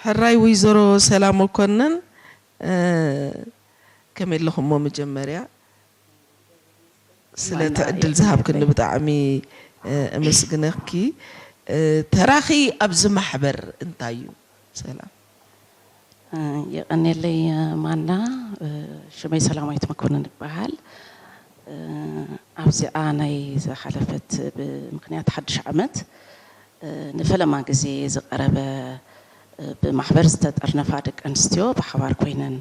ሕራይ ወይዘሮ ሰላም መኮነን፣ እ፣ ከመይ ኣለኹሞ? መጀመርያ ስለቲ ዕድል ዝሃብክኒ ብጣዕሚ፣ እ፣ እመስግነኪ። እ፣ ተራኺ ኣብዚ ማሕበር እንታይ እዩ? ሰላም። እ፣ የቐኔለይ፣ እ፣ ማና። እ፣ ሽመይ ሰላማዊት መኮነን ይበሃል። እ፣ ኣብዚኣ ናይ ዝሓለፈት ብምኽንያት ሓድሽ ዓመት፣ እ፣ ንፈለማ ግዜ ዝቐረበ፣ እ፣ ብማሕበር ዝተጠርነፋ ደቂ ኣንስትዮ ብሓባር ኮይነን፣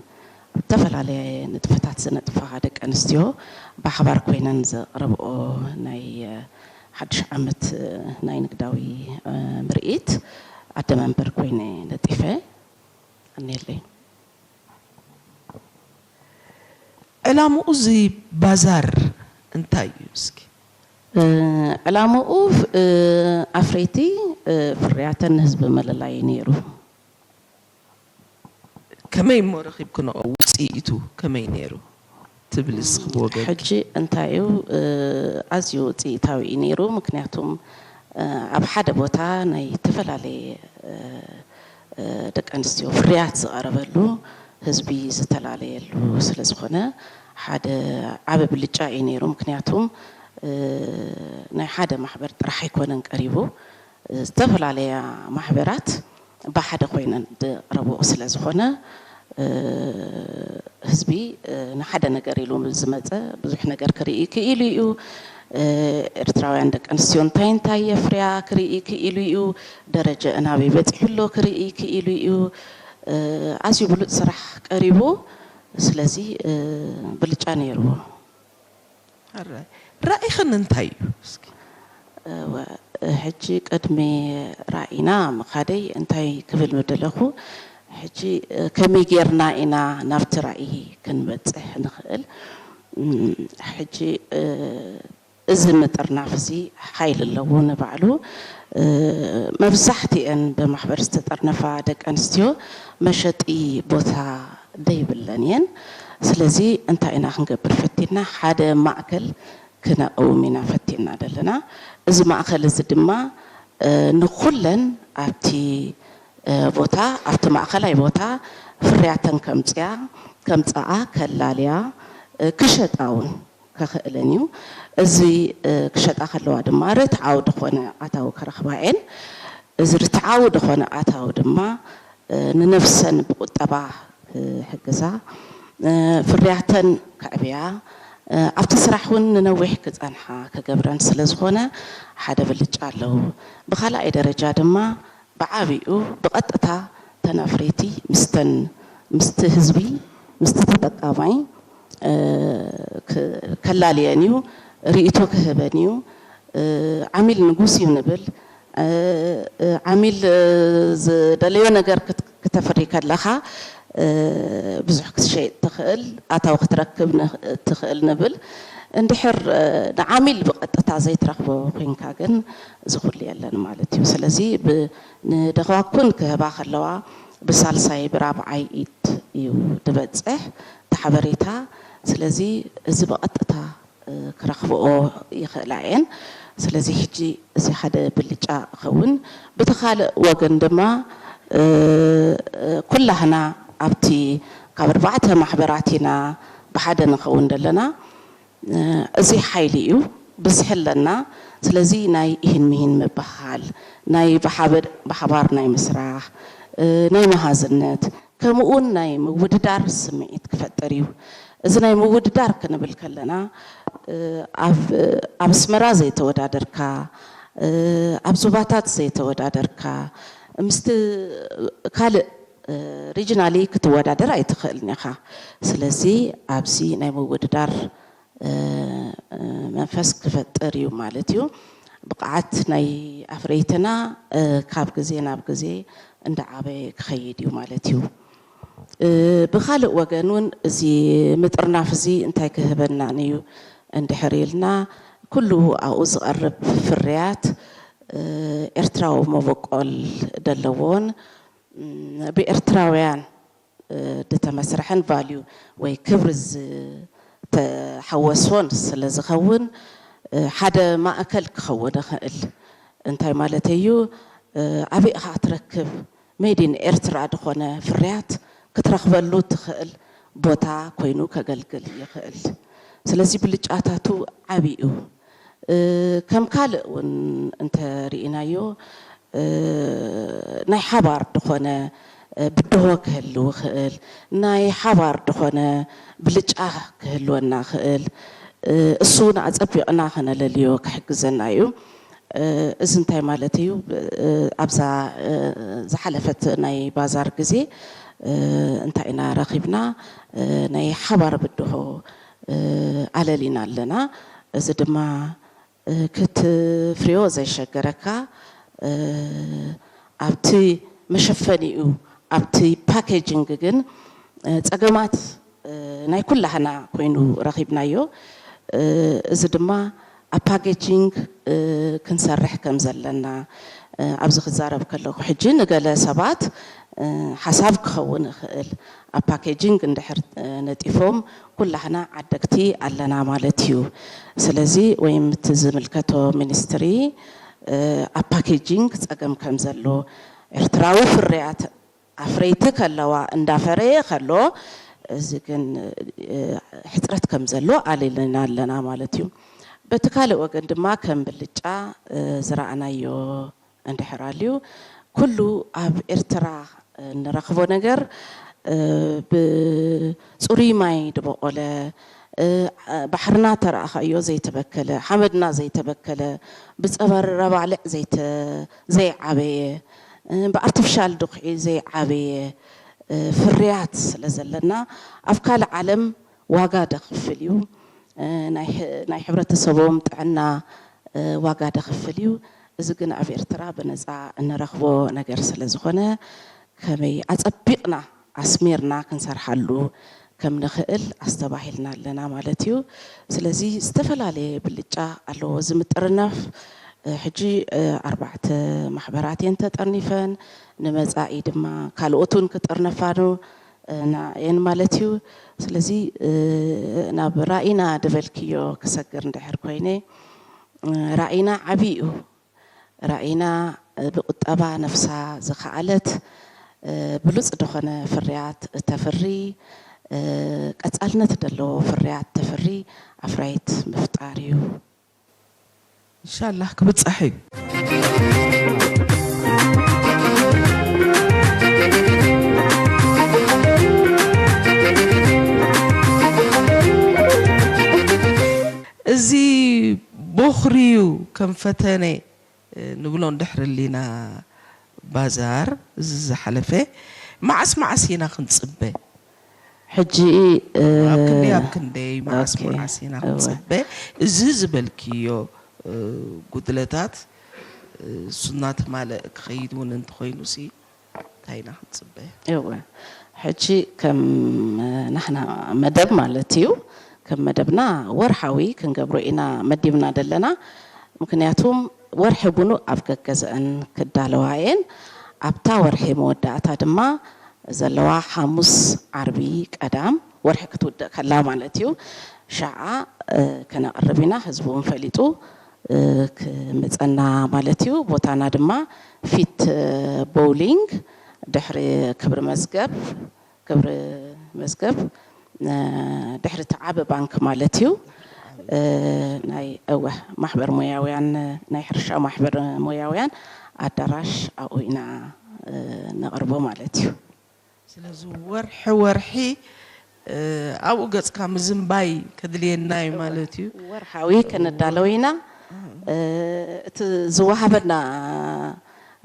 ኣብ ዝተፈላለየ ንጥፈታት ዝነጥፋ ደቂ ኣንስትዮ ብሓባር ኮይነን ዘቕረብኦ ናይ፣ እ፣ ሓድሽ ዓመት፣ እ፣ ናይ ንግዳዊ፣ እ፣ ምርኢት ኣደ መንበር ኮይነ ነጢፈ። የቐኔለይ። ዕላምኡ እዚ ባዛር እንታይ እዩ እስኪ? እ፣ ዕላምኡ፣ እ፣ ኣፍረይቲ፣ እ፣ ፍርያተን ንህዝቢ ምልላይ ነይሩ። ከመይ እሞ ረኺብክንኦ? ውጽኢቱ ከመይ ነይሩ ትብሊ እስኺ ብወገንኪ? ሕጂ እንታይ እዩ፣ እ፣ ኣዝዩ ውጽኢታዊ እዩ ነይሩ። ምኽንያቱም፣ እ፣ ኣብ ሓደ ቦታ ናይ ዝተፈላለየ፣ እ፣ እ፣ ደቂ ኣንስትዮ ፍርያት ዝቐረበሉ፣ ህዝቢ ዝተላለየሉ ስለ ዝኾነ፣ ሓደ ዓቢ ብልጫ እዩ ነይሩ። ምኽንያቱም፣ እ፣ ናይ ሓደ ማሕበር ጥራሕ ኣይኮነን ቀሪቡ፣ ዝተፈላለያ ማሕበራት ብሓደ ኮይነን ዝቕረብኦ ስለ ዝኾነ፣ እ፣ ህዝቢ፣ እ፣ ንሓደ ነገር ኢሉ ምስ ዝመጸ ብዙሕ ነገር ክርኢ ክኢሉ እዩ። እ፣ ኤርትራውያን ደቂ ኣንስትዮ እንታይ እንታይ የፍርያ ክርኢ ክኢሉ እዩ። ደረጃ ኣበይ በጺሑ ኣሎ ክርኢ ክኢሉ እዩ። እ፣ ኣዝዩ ብሉጽ ስራሕ ቀሪቡ። ስለዚ፣ እ፣ ብልጫ ነይርዎ። ሕራይ። ራኢኽን እንታይ እዩ? እስኪ። እወ፣ ሕጂ ቅድሚ ራኢና ምኻደይ እንታይ ክብል ምደለኹ፣ ሕጂ፣ እ፣ ከመይ ጌርና ኢና ናብቲ ራኢ ክንበጽሕ ንኽእል? እም፣ ሕጂ፣ እ፣ እዚ ምጥርናፍ እዚ ሓይሊ ኣለዎ ንባዕሉ። እ፣ መብዛሕትኤን ብማሕበር ዝተጠርነፋ ደቂ ኣንስትዮ መሸጢ ቦታ ደይብለን እየን። ስለዚ እንታይ ኢና ክንገብር ፈቲና? ሓደ ማእከል ክነእውም ኢና ፈቲና ዘለና። እዚ ማእከል እዚ ድማ፣ እ፣ ንኹለን ኣብቲ፣ እ፣ ቦታ፣ ኣብቲ ማእከላይ ቦታ ፍርያተን ከምጽያ፣ ከምጽኣ፣ ከላልያ፣ እ፣ ክሸጣ እውን ከኽእለን እዩ። እዚ፣ እ፣ ክሸጣ ከለዋ ድማ ርትዓዊ ዝኾነ ኣታዊ ከረኽባ እየን። እዚ ርትዓዊ ዝኾነ ኣታዊ ድማ፣ እ፣ ንነፍሰን ብቁጠባ ክሕግዛ፣ እ፣ ፍርያተን ከዕብያ፣ እ፣ ኣብቲ ስራሕ እውን ንነዊሕ ክጸንሓ ክገብረን ስለ ዝኾነ ሓደ ብልጫ ኣለዎ። ብኻልኣይ ደረጃ ድማ ብዓቢኡ ብቐጥታ ተን ኣፍረይቲ ምስተን፣ ምስቲ ህዝቢ፣ ምስቲ ተጠቃማይ፣ እ፣ ክ-፣ ከላልየን እዩ፣ ርእይቶ ክህበን እዩ። እ፣ ዓሚል ንጉስ እዩ ንብል። እ፣ እ፣ ዓሚል፣ እ፣ ዝደለዮ ነገር ክት-፣ ክተፍሪ ከለኻ፣ እ፣ ብዙሕ ክትሸይጥ ትኽእል፣ ኣታዊ ክትረክብ ንኽ-፣ ትኽእል ንብል። እንድሕር፣ እ፣ ንዓሚል ብቐጥታ ዘይትረኽቦ ኮይንካ ግን እዚ ኩሉ የለን ማለት እዩ። ስለዚ ብ-፣ ንደኽባኩን ክህባ ከለዋ ብሳልሳይ ብራብዓይ ኢድ እዩ ዝበጽሕ እቲ ሓበሬታ። ስለዚ እዚ ብቐጥታ፣ እ፣ ክረኽብኦ ይኽእላ እየን። ስለዚ ሕጂ እዚ ሓደ ብልጫ እኸውን። ብቲ ካልእ ወገን ድማ፣ እ፣ እ፣ ኩላህና ኣብቲ ካብ ኣርባዕተ ማሕበራት ኢና ብሓደ ንኸውን ዘለና። እ፣ እዚ ሓይሊ እዩ፣ ብዝሒ ኣለና። ስለዚ ናይ ኢሂን ምሂን ምብህሃል፣ ናይ ብሓበ-፣ ብሓባር ናይ ምስራሕ፣ እ፣ ናይ መሃዝነት፣ ከምኡውን ናይ ምውድዳር ስምዒት ክፈጥር እዩ። እዚ ናይ ምውድዳር ክንብል ከለና፣ እ፣ ኣብ፣ ኣብ ኣስመራ ዘይተወዳደርካ፣ እ፣ ኣብ ዞባታት ዘይተወዳደርካ፣ ምስቲ ካልእ፣ እ፣ ሪጅናሊ ክትወዳደር ኣይትኽእልን ኢኻ። ስለዚ ኣብዚ ናይ ምውድዳር፣ እ፣ እ፣ መንፈስ ክፈጥር እዩ ማለት እዩ። ብቕዓት ናይ ኣፍረይትና፣ እ፣ ካብ ግዜ ናብ ግዜ እንዳዓበየ ክኸይድ እዩ ማለት እዩ። እ፣ ብኻልእ ወገን እውን እዚ ምጥርናፍ እዚ እንታይ ክህበና እዩ እንድሕር ኢልና፣ ኩሉ ኣብኡ ዝቐርብ ፍርያት፣ እ፣ ኤርትራዊ መበቆል ዘለዎን፣ ም፣ ብኤርትራውያን፣ እ፣ ዝተመስርሐን ቫልዩ ወይ ክብሪ ዝተሓወሶን ስለ ዝኸውን፣ እ፣ ሓደ ማእከል ክኸውን ይኽእል። እንታይ ማለት እዩ? እ፣ ኣበይ ኢኻ ትረክብ? ሜድ ኢን ኤርትራ ዝኾነ ፍርያት ክትረኽበሉ ትኽእል ቦታ ኮይኑ ከገልግል ይኽእል። ስለዚ ብልጫታቱ ዓብዪ እዩ። ከም ካልእ እውን እንተርኢናዮ ናይ ሓባር ዝኾነ ብድሆ ክህልው ይኽእል፣ ናይ ሓባር ዝኾነ ብልጫ ክህልወና ይኽእል። እሱ እውን ኣጸቢቕና ከነለልዮ ክሕግዘና እዩ። እዚ እንታይ ማለት እዩ? ኣብዛ ዝሓለፈት ናይ ባዛር ግዜ እንታይ ኢና ረኺብና? ናይ ሓባር ብድሆ ኣለሊና ኣለና። እዚ ድማ ክትፍርዮ ዘይሸገረካ፣ ኣብቲ መሸፈኒኡ፣ ኣብቲ ፓኬጂንግ ግን ጸገማት ናይ ኩላህና ኮይኑ ረኺብናዮ። እዚ ድማ ኣብ ፓኬጂንግ ክንሰርሕ ከም ዘለና ኣብዚ ክዛረብ ከለኹ፣ ሕጂ ንገለ ሰባት ሓሳብ ክኸውን ይኽእል፣ ኣብ ፓኬጂንግ እንድሕር ነጢፎም ኩላህና ዓደግቲ ኣለና ማለት እዩ። ስለዚ ወይም እቲ ዝምልከቶ ሚኒስትሪ ኣብ ፓኬጂንግ ጸገም ከም ዘሎ፣ ኤርትራዊ ፍርያት ኣፍረይቲ ከለዋ እንዳፈረየ ከሎ፣ እዚ ግን ሕጽረት ከም ዘሎ ኣሊልና ኣለና ማለት እዩ። በቲ ካልእ ወገን ድማ ከም ብልጫ ዝረኣናዮ እንድሕር ኣልዩ፣ ኩሉ ኣብ ኤርትራ እንረኽቦ ነገር ብጽሩይ ማይ ድበቆለ፣ ባሕርና ተረኣኻዮ ዘይተበከለ፣ ሓመድና ዘይተበከለ፣ ብጸበል ረባልዕ ዘይተ-፣ ዘይዓበየ፣ ብኣርቲፊሻል ድኹዒ ዘይዓበየ ፍርያት ስለ ዘለና፣ ኣብ ካልእ ዓለም ዋጋ ደኽፍል እዩ። ናይ ሕ-፣ ናይ ሕብረተሰቦም ጥዕና ዋጋ ደኽፍል እዩ። እዚ ግን ኣብ ኤርትራ ብነጻ እንረኽቦ ነገር ስለ ዝኾነ፣ ከመይ ኣጸቢቕና ኣስሚርና ክንሰርሓሉ ከም ንኽእል ኣስተባሂልና ኣለና ማለት እዩ። ስለዚ ዝተፈላለየ ብልጫ ኣለዎ እዚ ምጥርናፍ። ሕጂ ኣርባዕተ ማሕበራት እየን ተጠርኒፈን፣ ንመጻኢ ድማ ካልኦት እውን ክጥርነፋ ዶ እየን ማለት እዩ። ስለዚ ናብ ራኢና ድበልክዮ ክሰግር እንድሕር ኮይነ፣ ራኢና ዓብዪ እዩ። ራኢና ብቁጠባ ነፍሳ ዝኸኣለት ብሉጽ ዝኾነ ፍርያት እተፍሪ፣ ቀጻልነት ዘለዎ ፍርያት ተፍሪ ኣፍራይት ምፍጣር እዩ። እንሻላህ ክብጻሕ እዩ። እዚ ቦኽሪ እዩ ከም ፈተነ ንብሎ እንድሕር ሊና ባዛር እዚ ዝሓለፈ መዓስ መዓስ ኢና ክንጽበ? ሕጂ ኣብ ክንደይ ኣብ ክንደይ መዓስ መዓስ ኢና ክንጽበ? እዚ ዝበልክዮ ጉድለታት እሱ እናተማለእ ክኸይድ እውን እንተኾይኑ ሲ እንታይ ኢና ክንጽበ? እወ ሕጂ ከም ናህና መደብ ማለት እዩ፣ ከም መደብና ወርሓዊ ክንገብሮ ኢና መዲብና ደለና። ምክንያቱም ወርሒ ሙሉእ ኣብ ገገዘአን ክዳለዋ እየን። ኣብታ ወርሒ መወዳእታ ድማ ዘለዋ ሓሙስ፣ ዓርቢ፣ ቀዳም ወርሒ ክትውድእ ከላ ማለት እዩ። ሸዓ ከነቕርብ ኢና፣ ህዝቢ እውን ፈሊጡ ክምጸና ማለት እዩ። ቦታና ድማ ፊት ቦውሊንግ ድሕሪ ክብሪ መዝገብ ክብሪ መዝገብ ድሕሪ እቲ ዓቢ ባንክ ማለት እዩ። ናይ እወ ማሕበር ሞያውያን ናይ ሕርሻ ማሕበር ሞያውያን ኣዳራሽ ኣብኡ ኢና ነቕርቦ ማለት እዩ። ስለዚ ወርሒ ወርሒ ኣብኡ ገጽካ ምዝንባይ ከድልየና እዩ ማለት እዩ። ወርሓዊ ክንዳለው ኢና። እቲ ዝወሃበና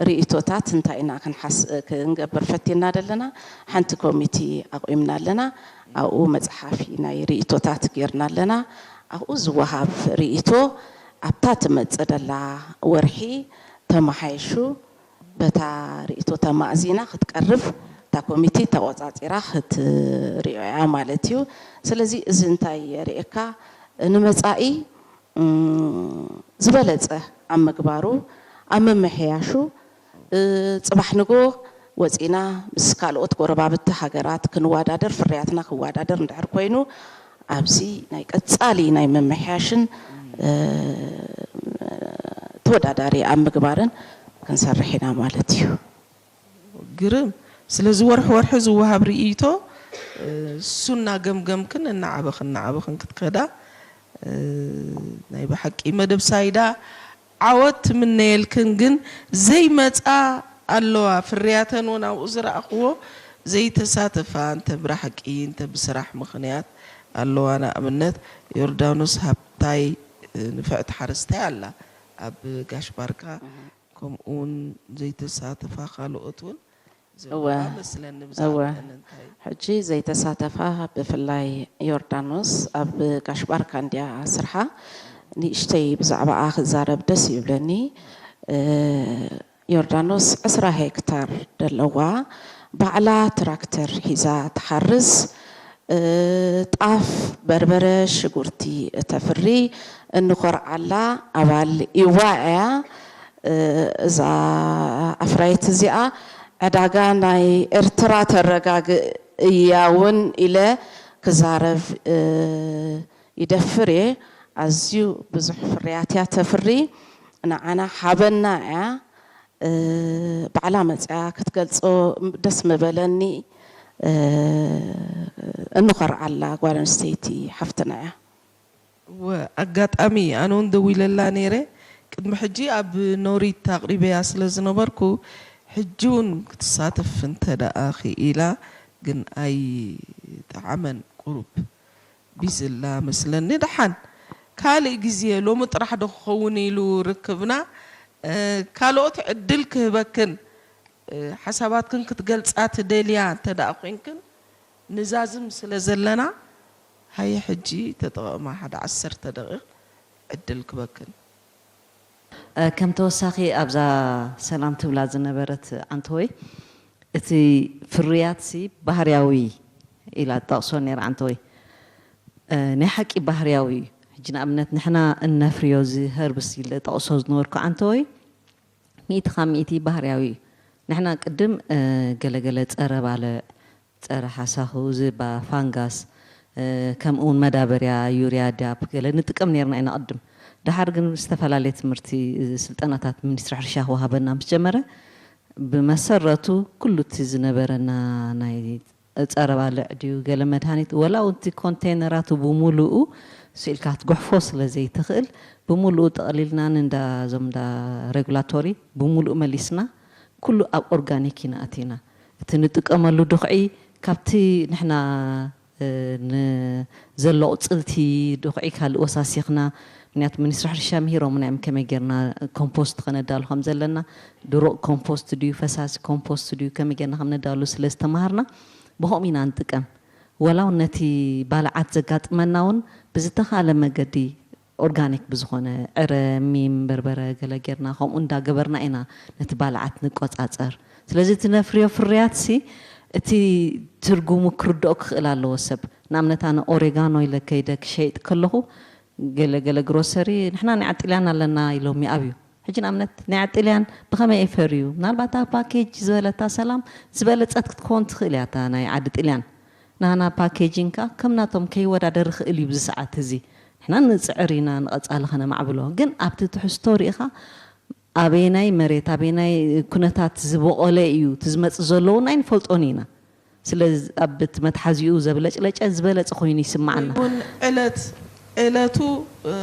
ርእይቶታት እንታይ ኢና ክንሓስ ክንገብር ፈቲና ዘለና ሓንቲ ኮሚቲ ኣቑምና ኣለና። ኣብኡ መፅሓፊ ናይ ርእይቶታት ጌርና ኣለና። ኣብኡ ዝወሃብ ርእይቶ ኣብታ ትመፅእ ደላ ወርሒ ተመሓይሹ በታ ርእይቶ ተማእዚና ክትቀርብ እታ ኮሚቲ ተቖፃፂራ ክትሪኦ እያ ማለት እዩ። ስለዚ እዚ እንታይ የርእየካ ንመፃኢ ዝበለፀ ኣብ ምግባሩ ኣብ ምምሕያሹ ፅባሕ ንጎ ወፂና ምስ ካልኦት ጎረባብቲ ሃገራት ክንወዳደር ፍርያትና ክወዳደር እንድሕር ኮይኑ ኣብዚ ናይ ቀፃሊ ናይ ምምሕያሽን ተወዳዳሪ ኣብ ምግባርን ክንሰርሕ ኢና ማለት እዩ። ግርም። ስለዚ ወርሒ ወርሒ ዝወሃብ ርእይቶ፣ እ፣ እሱ እናገምገምክን እናዓበኽን እናዓበኽን ክትከዳ፣ እ፣ ናይ ብሓቂ መደብ ሳይዳ ዓወት ትምነየልክን፣ ግን ዘይመጻ ኣለዋ፣ ፍርያተን እውን ኣብኡ ዝረኣኽዎ ዘይተሳተፋ፣ እንተ ብራሕቂ፣ እንተ ብስራሕ ምኽንያት ኣለዋ። ንኣብነት ዮርዳኖስ ሃብታይ፣ እ፣ ንፍዕቲ ሓረስታይ ኣላ ኣብ ጋሽ ባርካ፣ ከምኡ እውን ዘይተሳተፋ ካልኦት እውን ዘለዋ እወ። መስለኒ። እወ። ብዛዕባአን እንታይ? ሕጂ ዘይተሳተፋ፣ ብፍላይ ዮርዳኖስ ኣብ ጋሽ ባርካ እንድያ ስርሓ። ንእሽተይ ብዛዕባኣ ክዛረብ ደስ ይብለኒ። እ፣ ዮርዳኖስ ዕስራ ሄክታር ደለዋ፣ ባዕላ ትራክተር ሒዛ ትሓርስ። እ፣ ጣፍ፣ በርበረ፣ ሽጉርቲ እተፍሪ እንኾርዓላ ኣባል ኢዋ እያ። እ፣ እዛ ኣፍራይት እዚኣ ዕዳጋ ናይ ኤርትራ ተረጋግእ እያ እውን ኢለ ክዛረብ፣ እ፣ ይደፍር እየ። ኣዝዩ ብዙሕ ፍርያት እያ ተፍሪ። ንዓና ሓበና እያ። እ፣ ባዕላ መጽያ ክትገልጾ ደስ ምበለኒ። እ፣ እንኾርዓላ ጓል ኣንስተይቲ ሓፍትና እያ። እወ፣ ኣጋጣሚ ኣነ እውን ደዊለላ ነይረ። ቅድሚ ሕጂ ኣብ ኖሪት ኣቕሪበያ ስለ ዝነበርኩ፣ ሕጂ እውን ክትሳተፍ እንተ ደኣ ክኢላ፣ ግን ኣይጠዓመን፣ ቁሩብ ቢዚ ኣላ መስለኒ። ደሓን ካልእ ግዜ፣ ሎሚ ጥራሕ ዶ ክኸውን ኢሉ ርክብና፣ እ፣ ካልኦት ዕድል ክህበክን፣ እ፣ ሓሳባትክን ክትገልጻ ትደልያ እንተ ደኣ ኮይንክን፣ ንዛዝም ስለ ዘለና፣ ሃየ ሕጂ ተጠቐማ፣ ሓደ ዓሰርተ ደቂቕ ዕድል ክበክን። እ፣ ከም ተወሳኺ ኣብዛ ሰላም ትብላ ዝነበረት ኣንተወይ፣ እቲ ፍርያትሲ ባህርያዊ ኢላ ትጠቕሶ ነይራ ኣንተወይ። እ፣ ናይ ሓቂ ባህርያዊ እዩ። ሕጂ ንኣብነት ንሕና እነፍርዮ እዚ ሀርብስ ኢለ ጠቕሶ ዝነበርኩ ኣንተወይ፣ ሚእቲ ካብ ሚእቲ ባህርያዊ እዩ። ንሕና ቅድም፣ እ፣ ገለገለ ጸረ ባልዕ፣ ጸረ ሓሳኹ፣ ዝባ፣ ፋንጋስ፣ እ፣ ከምኡ እውን መዳበርያ፣ ዩርያ፣ ዳፕ ገለ ንጥቀም ነይርና ኢና ቅድም። ደሓር ግን ዝተፈላለየ ትምህርቲ፣ እ፣ ስልጠናታት ሚኒስትሪ ሕርሻ ክወሃበና ምስ ጀመረ፣ ብመሰረቱ ኩሉ እቲ ዝነበረና ናይ ጸረ ባልዕ ድዩ ገለ መድሃኒት፣ ወላ እውን እቲ ኮንቴነራቱ ብምሉኡ ስኢልካ ክትጉሕፎ ስለ ዘይትኽእል፣ ብምሉኡ ጠቕሊልና ንእንዳ፣ እዞም እንዳ ሬጉላቶሪ ብምሉኡ መሊስና፣ ኩሉ ኣብ ኦርጋኒክ ኢና ኣቲና። እቲ ንጥቀመሉ ድኹዒ ካብቲ ንሕና፣ እ፣ ንዘሎ ኣቑጽልቲ ድኹዒ ካልእ ወሳሲኽና፣ ምኽንያቱ ሚኒስትሪ ሕርሻ ምሂሮምና እዮም ከመይ ጌርና ኮምፖስት ከነዳሉ ከም ዘለና፣ ድሩቕ ኮምፖስት ድዩ ፈሳሲ ኮምፖስት ድዩ ከመይ ጌርና ከም ነዳሉ ስለ ዝተማሃርና፣ ብኸምኡ ኢና ንጥቀም። ወላ እውን ነቲ ባልዓት ዘጋጥመና እውን ብዝተኻለ መገዲ ኦርጋኒክ ብዝኾነ ዕረ፣ ሚም፣ በርበረ ገለ ጌርና ከምኡ እንዳገበርና ኢና ነቲ ባልዓት ንቆጻጸር። ስለዚ እቲ ነፍርዮ ፍርያትሲ እቲ ትርጉሙ ክርድኦ ክኽእል ኣለዎ ሰብ። ንኣብነት ኣነ ኦሬጋኖ ኢለ ከይደ ክሸይጥ ከለኹ ገለ ገለ ግሮሰሪ ንሕና ናይ ዓጥልያን ኣለና ኢሎም ይኣብዩ። ሕጂ ንኣብነት ናይ ዓጥልያን ብኸመይ ይፈርዩ? ምናልባት ኣብ ፓኬጅ ዝበለታ ሰላም ዝበለጸት ክትከውን ትኽእል እያ እታ ናይ ዓዲ ጥልያን። ናህና ፓኬጂንግ ከኣ ከም ናቶም ከይወዳደር ይኽእል እዩ። ብዚ ሰዓት እዚ ንሕና ንጽዕር ኢና ንቐጻሊ ከነማዕብሎ። ግን ኣብቲ ትሕዝቶ ርኢኻ ኣበየናይ መሬት፣ ኣበየናይ ኩነታት ዝበቖለ እዩ እቲ ዝመጽእ ዘሎ እውን ኣይንፈልጦን ኢና። ስለዚ ኣብ እቲ መትሓዚኡ ዘብለጭለጨ ዝበለጸ ኮይኑ ይስምዓና። እውን ዕለት ዕለቱ፣ እ፣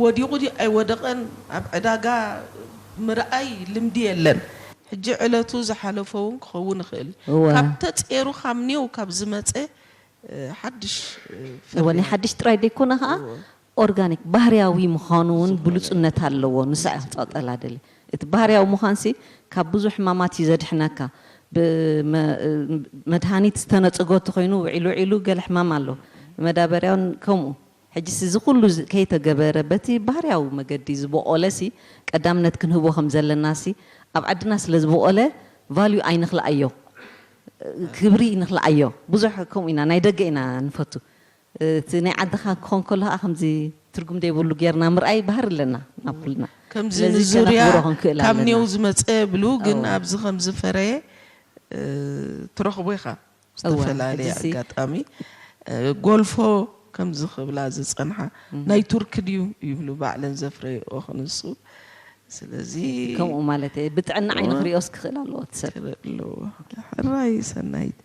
ወዲቑ ድዩ ኣይወደቐን ኣብ ዕዳጋ ምርኣይ ልምዲ የለን። ሕጂ ዕለቱ ዝሓለፎ እውን ክኸውን ይኽእል እዩ። እወ። ካብ ተጼሩ ካብ ኒው ካብ ዝመጸ፣ እ፣ ሓድሽ፣ እ፣ እወ፣ ናይ ፍርያት። ሓድሽ ጥራይ ዘይኮነ ኸኣ እወ። ኦርጋኒክ ባህርያዊ ምዃኑ እውን እሱ ብሉጽነት ኣለዎ። ንሳ እያ ክጸቕጠላ ደሊ። እቲ ባህርያዊ ምዃንሲ ካብ ብዙሕ ሕማማት እዩ ዘድሕነካ። ብመ-፣ መድሃኒት ዝተነጽጎ ተኾይኑ ውዒሉ ውዒሉ ገለ ሕማም ኣሎ። መዳበርያውን ከምኡ። ሕጂስ እዚ ኩሉ ዝ-፣ ከይተገበረ በቲ ባህርያዊ መገዲ ዝበቖለሲ ቀዳምነት ክንህቦ ከም ዘለናሲ ኣብ ዓድና ስለ ዝበቖለ ቫልዩ ኣይንኽልኣዮ። ክብሪ ንኽልኣዮ። ብዙሕ ከምኡ ኢና፣ ናይ ደገ ኢና ንፈቱ። እቲ ናይ ዓድኻ ክኾን ከሎ ኸዓ ከምዚ ትርጉም ዘይብሉ ጌርና ምርኣይ ባህሪ ኣለና ናብ ኩልና። ከምዚ ስለዚ ንዙርያ ከነኽብሮ ክንክእል ካብ ኣለና። ኔው ዝመጸ የብሉ፣ ግን ኣዎ። ኣብዚ ከም ዝፈረየ፣ እ፣ ትረኽቦ ኢኻ። እወ፣ ዝተፈላለየ ሕጂሲ ኣጋጣሚ፣ እ፣ ጎልፎ ከምዚ ክብላ ዝጸንሓ፣ እህ። ናይ ቱርኪ ድዩ ይብሉ ባዕለን ዘፍረየኦ ክንሱ። ስለዚ ከምኡ ማለት እየ። ብጥዕና ዓይኒ ክሪኦስ ክኽእል ኣለዎ እቲ ሰብ። ክርኢ ኣለዎ። ሕራይ ሰናይት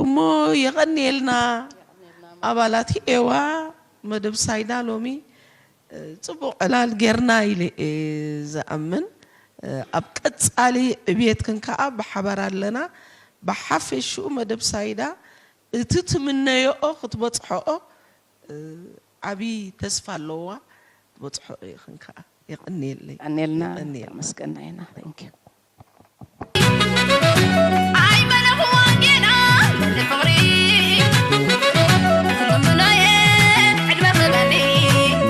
እሞ የቐንየልና። ኣባላት ኤዋ መደብ ሳይዳ ሎሚ እ፣ ጽቡቕ ዕላል ጌርና ኢለ እየ ዝኣምን። እ፣ ኣብ ቀጻሊ ዕብየትክን ከኣ ብሓባር ኣለና። ብሓፈሽኡ መደብ ሳይዳ እቲ ትምነዮኦ ክትበጽሖኦ እ፣ ዓቢ ተስፋ ኣለዋ። ትበጽሖኦ ኢኽን ከኣ። የቐንየለይ። ቀኔልና የቐንየልና። ተመስገና ኢና። Thank you። ኣይመለኽዋን ጌና ፍቕሪ ትምምኖየ ዕድመ ክበኒ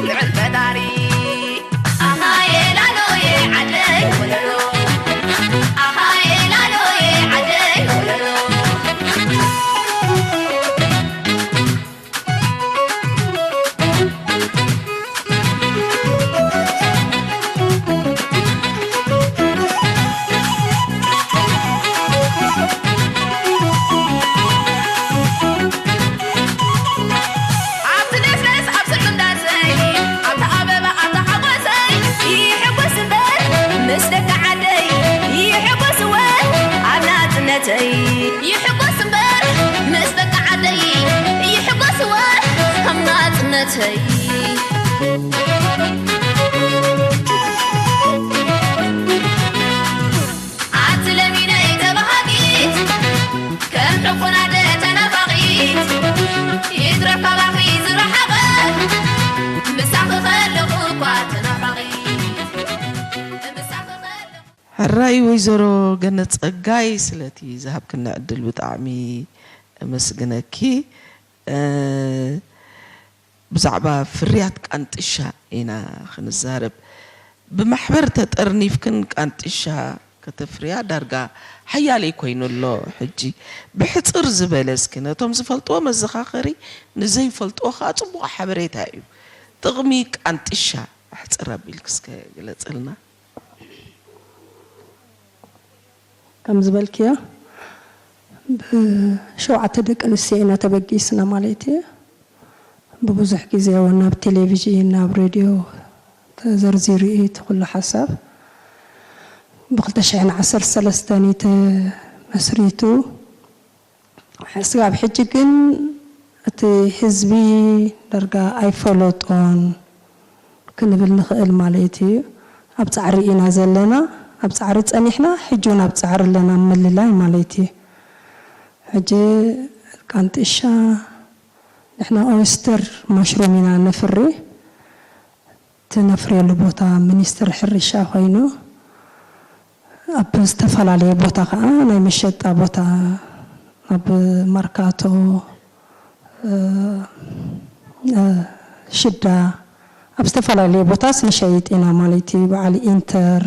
ልዕል ፈጣሪ ኣሃየ ላሎየ ዓደይ ወለሎ ኣሃየ ላሎየ ዓደይ ወለሎ ኣብቲ ነስነስ ኣብ ስርቂ እንዳሰይ ኣብቲ ኣበባ ኣብቲ ሓጎሰይ ይሕጎስ እምበር ምስ ደቂ ዓደይ ይሕጎስ እወ ኣብ ናጽነተይ ይሕጎስ እምበር ምስ ደቂ ዓደይ ይሕጎስ እወ ኣብ ናጽነተይ ኣቲ ለሚነይ ተባሃጊት ከም ሕቁና ደ ተናፋቒት ይትረፍ ካባኺ ዝረሓቐ ምሳኺ ከለኹ እኳ ተናፋቒት ምሳኺ ከለኹ ሕራይ ወይዘሮ ገነት ጸጋይ ስለቲ ዝሃብክኒ ዕድል ብጣዕሚ እመስግነኪ። እ፣ ብዛዕባ ፍርያት ቃንጥሻ ኢና ክንዛረብ። ብማሕበር ተጠርኒፍክን ቃንጥሻ ከተፍርያ ዳርጋ ሓያለይ ኮይኑ ኣሎ። ሕጂ ብሕጽር ዝበለ እስኪ ነቶም ዝፈልጥዎ መዘኻኸሪ፣ ንዘይፈልጥዎ ከዓ ጽቡቕ ሓበሬታ እዩ። ጥቕሚ ቃንጥሻ ኣሕጽር ኣቢልኪ እስከ ግለጽልና። ከም ዝበልክዮ ብሸውዓተ ደቂ ኣንስትዮ ኢና ተበጊስና ማለት እዩ። ብብዙሕ ግዜ እውን ናብ ቴሌቪዥን ናብ ሬድዮ ተዘርዚሩ እዩ እቲ ኩሉ ሓሳብ። ብ ክልተ ሽሕን ዓሰርተ ሰለስተን እዩ ተመስሪቱ። ስጋብ ሕጂ ግን እቲ ህዝቢ ዳርጋ ኣይፈለጦን ክንብል ንኽእል ማለት እዩ። ኣብ ፃዕሪ ኢና ዘለና፣ ኣብ ፃዕሪ ፀኒሕና፣ ሕጂ እውን ኣብ ፃዕሪ ኣለና ኣብ ምልላይ ማለት እዩ። ሕጂ ቃንጥሻ ንሕና ኦይስተር ማሽሩም ኢና ነፍሪ። ትነፍርየሉ ቦታ ሚኒስትሪ ሕርሻ ኮይኑ ኣብ ዝተፈላለየ ቦታ ከዓ ናይ መሸጣ ቦታ ኣብ ማርካቶ ሽዳ ኣብ ዝተፈላለየ ቦታስ ንሸይጥ ኢና ማለት እዩ። በዓል ኢንተር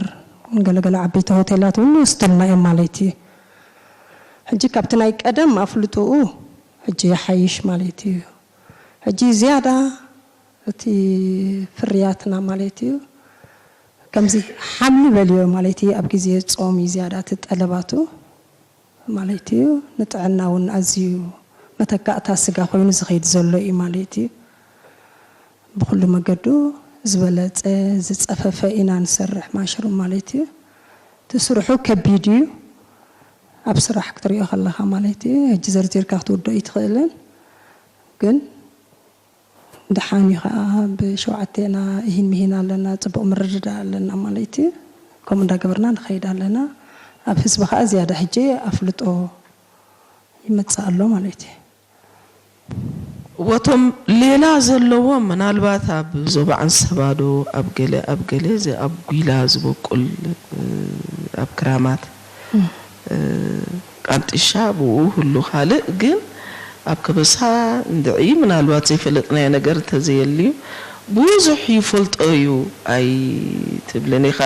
ገለገለ ዓበይቲ ሆቴላት እውን ይወስዱልና እዮም ማለት እዩ። ሕጂ ካብቲ ናይ ቀደም ኣፍልጥኡ ሕጂ ይሓይሽ ማለት እዩ። ሕጂ ዝያዳ እቲ ፍርያትና ማለት እዩ ከምዚ ሓምሊ በልዮ ማለት እዩ። ኣብ ግዜ ጾም እዩ ዝያዳ እቲ ጠለባቱ ማለት እዩ። ንጥዕና እውን ኣዝዩ መተካእታ ስጋ ኮይኑ ዝኸይድ ዘሎ እዩ ማለት እዩ። ብኩሉ መገዱ ዝበለጸ ዝጸፈፈ ኢና ንሰርሕ ማሽሩም ማለት እዩ። እቲ ስርሑ ከቢድ እዩ። ኣብ ስራሕ ክትሪኦ ከለኻ ማለት እዩ ሕጂ ዘርዚርካ ክትውዶ ኣይትኽእልን። ግን ደሓን እዩ ከዓ ብሸውዓቴና እሂን ምሂን ኣለና፣ ፅቡቕ ምርድዳእ ኣለና ማለት እዩ። ከምኡ እንዳገበርና ንኸይድ ኣለና። ኣብ ህዝቢ ከዓ ዝያዳ ሕጂ ኣፍልጦ ይመፅእ ኣሎ ማለት እዩ። ወቶም ሌላ ዘለዎም ምናልባት ኣብ ዞባ ዓንሰባ ዶ ኣብ ገለ ኣብ ገለ እዚ ኣብ ጒላ ዝበቁል ኣብ ክራማት ቃንጥሻ ብኡ ህሉ ካልእ ግን ኣብ ከበሳ እንድዒ ምናልባት ዘይፈለጥናዮ ነገር እንተዘየልዩ ብዙሕ ይፈልጦ እዩ ኣይትብልን ኢኻ።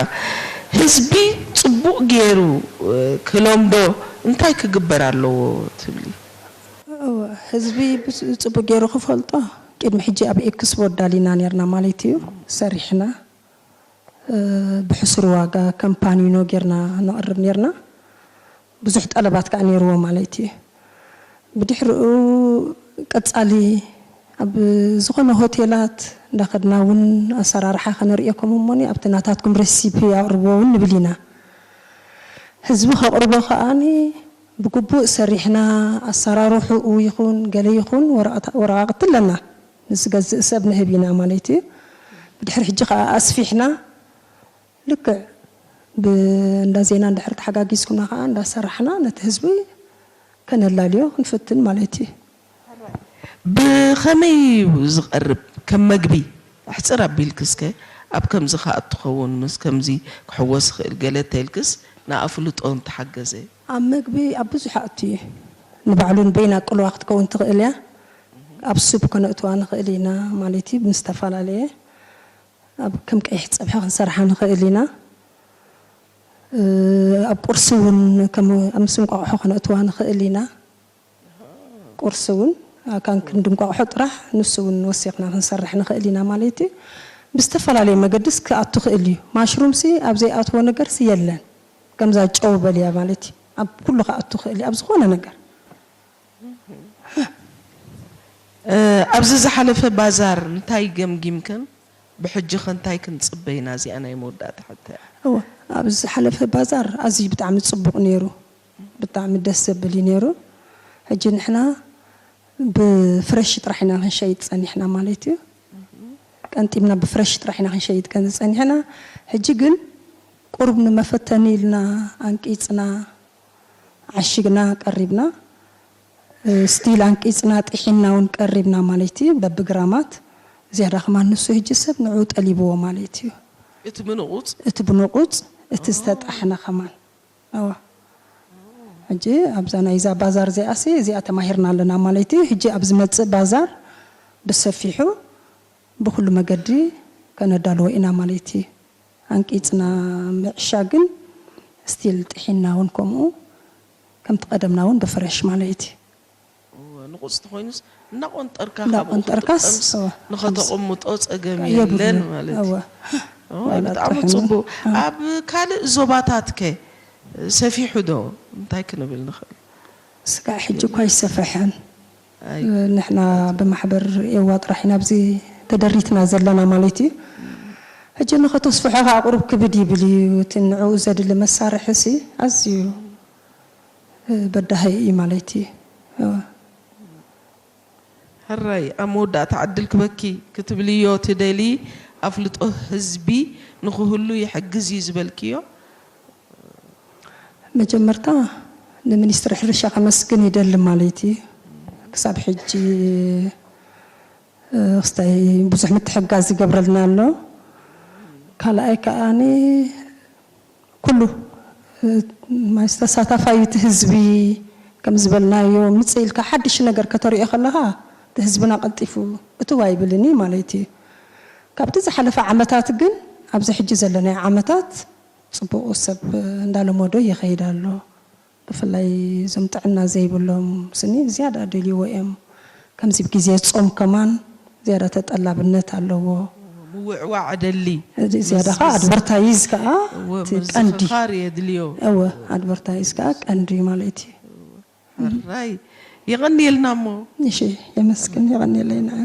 ህዝቢ ፅቡቕ ገይሩ ክለምዶ እንታይ ክግበር ኣለዎ ትብሊ? ህዝቢ ፅቡቅ ገይሩ ክፈልጦ ቅድሚ ሕጂ ኣብ ኤክስፖ ኣዳሊና ነርና ማለት እዩ። ሰሪሕና ብሕሱር ዋጋ ከም ፓኒኖ ጌርና ነቕርብ ነርና። ብዙሕ ጠለባት ከዓ ነይርዎ ማለት እዩ። ብድሕሪኡ ቀፃሊ ኣብ ዝኾነ ሆቴላት እንዳኸድና እውን ኣሰራርሓ ከነርእየኩም እሞኒ ኣብቲ ናታትኩም ሬሲፒ ኣቕርቦ እውን ንብል ኢና። ህዝቢ ከቕርቦ ከኣኒ ብግቡእ ሰሪሕና፣ ኣሰራርሕኡ ይኹን ገለ ይኹን ወረቐታ-፣ ወረቓቕቲ ኣለና፣ ንዝገዝእ ሰብ ንህብ ኢና ማለት እዩ። ብድሕሪ ሕጂ ከኣ ኣስፊሕና ልክዕ ብእንዳ ዜና እንድሕር ተሓጋጊዝኩምና ከኣ እንዳሰራሕና ነቲ ህዝቢ ከነላልዮ ክንፍትን ማለት እዩ። ብኸመይ እዩ ዝቐርብ? ከም መግቢ ኣሕፅር ኣቢልክስከ ኣብ ከምዚ ከኣ ትኸውን ምስ ከምዚ ክሕወስ ይኽእል ገለ ተልክስ ንኣፍልጦ እንተሓገዘ። ኣብ መግቢ ኣብ ብዙሕ ኣእቱ እዩ። ንባዕሉ ንበይና ቅልዋ ክትከውን ትኽእል እያ። ኣብ ሱፕ ከነእትዋ ንኽእል ኢና ማለት እዩ። ምስ ዝተፈላለየ ኣብ ከም ቀይሕ ፀብሒ ክንሰርሓ ንኽእል ኢና። እ፣ ኣብ ቁርሲ እውን ከም ኣብ ምስ እንቋቑሖ ከነእትዋ ንኽእል ኢና። ቁርሲ እውን ኣካን ክንዲ እንቋቑሖ ጥራሕ ንሱ እውን ወሲኽና ክንሰርሕ ንኽእል ኢና ማለት እዩ። ብዝተፈላለየ መገድስ ክኣቱ ክእል እዩ። ማሽሩምሲ ኣብ ዘይኣትዎ ነገርሲ የለን። ከምዛ ጨው በልያ ማለት እዩ። ኣብ ኩሉ ክኣቱ ክእል እዩ፣ ኣብ ዝኾነ ነገር። እ፣ ኣብዚ ዝሓለፈ ባዛር እንታይ ገምጊምክን? ብሕጂ ኸ እንታይ ክንጽበ ኢና? እዚኣ ናይ መወዳእታ ሕቶ እያ። እወ፣ ኣብዚ ዝሓለፈ ባዛር ኣዝዩ ብጣዕሚ ጽቡቕ ነይሩ። ብጣዕሚ ደስ ዘብል እዩ ነይሩ። ሕጂ ንሕና ብፍረሽ ጥራሕ ኢና ክንሸይጥ ጸኒሕና ማለት እዩ። ቀንጢብና ብፍረሽ ጥራሕ ኢና ክንሸይጥ ከን ጸኒሕና። ሕጂ ግን ቁሩብ ንመፈተኒ ኢልና ኣንቂጽና ዓሺግና ቀሪብና። ስቲል ኣንቂጽና ጥሒንና እውን ቀሪብና ማለት እዩ። በብግራማት ዝያዳ ከማን ንሱ ሕጂ ሰብ ንዕኡ ጠሊብዎ ማለት እዩ። እቲ ብንቑጽ እቲ ብንቑጽ እቲ ዝተጣሕነ ከማን። እዋ ሕጂ ኣብዛ ናይዛ ባዛር እዚኣሲ እዚኣ ተማሂርና ኣለና ማለት እዩ። ሕጂ ኣብ ዝመጽእ ባዛር ብሰፊሑ ብኹሉ መገዲ ከነዳልዎ ኢና ማለት እዩ። ኣንቂጽና ምዕሻግን ስቲል ጥሒንና እውን ከምኡ ከምቲ ቀደምና እውን ብፍረሽ ማለት እዩ። እወ፣ ንቑጽ ተኾይኑስ እናቆንጠርካ ካብኡ እንዳቆንጠርካስ ክትጠምስ እወ ንኸተቐምጦ ጸገም የብሉን። የለን ማለት እወ እዩ። እወ፣ ብጣዕሚ ጽቡቅ። ኣብ ካልእ ዞባታት ከ ሰፊሑ ዶ? እንታይ ክንብል ንኽእል? ስጋዕ ሕጂ እኳ ኣይሰፈሐን። ንሕና ብማሕበር ኤዋ ጥራሕ ኢና ኣብዚ ተደሪትና ዘለና ማለት እዩ። ሕጂ ንኸተስፍሖ ከዓ ቁሩብ ክብድ ይብል እዩ። እቲ ንዕኡ ዘድሊ መሳርሒ ሲ ኣዝዩ በዳሂ እዩ ማለት እዩ። እወ። ሕራይ ኣብ መወዳእታ ዕድል ክበኪ ክትብልዮ ትደሊ ኣፍልጦ ህዝቢ ንክህሉ ይሕግዝ እዩ ዝበልክዮ? መጀመርታ ንሚኒስትሪ ሕርሻ ከመስግን ይደሊ ማለት እዩ። ክሳብ ሕጂ ክስታይ ብዙሕ ምትሕጋዝ ይገብረልና ኣሎ። ካልኣይ ከኣኒ ኩሉ ማይስ ተሳታፋይ እቲ ህዝቢ ከም ዝበልናዮ ምጽእ ኢልካ ሓድሽ ነገር ከተርእዮ ከለኻ እቲ ህዝብና ቀልጢፉ እትው ኣይብልን እዩ ማለት እዩ። ካብቲ ዝሓለፈ ዓመታት ግን ኣብዚ ሕጂ ዘለናዮ ዓመታት ጽቡቕ ሰብ እንዳለመዶ ይኸይድ ኣሎ። ብፍላይ እዞም ጥዕና ዘይብሎም ስኒ ዝያዳ ደልይዎ እዮም። ከምዚ ብግዜ ጾም ከማን ዝያዳ ተጠላብነት ኣለዎ። ምውዕዋዕ ደሊ ዝያዳ ከዓ ኣድቨርታይዝ ከዓ ቀንዲ የድልዮ። እወ ኣድቨርታይዝ ከዓ ቀንዲ ማለት እዩ። ሕራይ የቐንየልና እሞ። እሺ የመስግን የቐንየለይ ንዓ።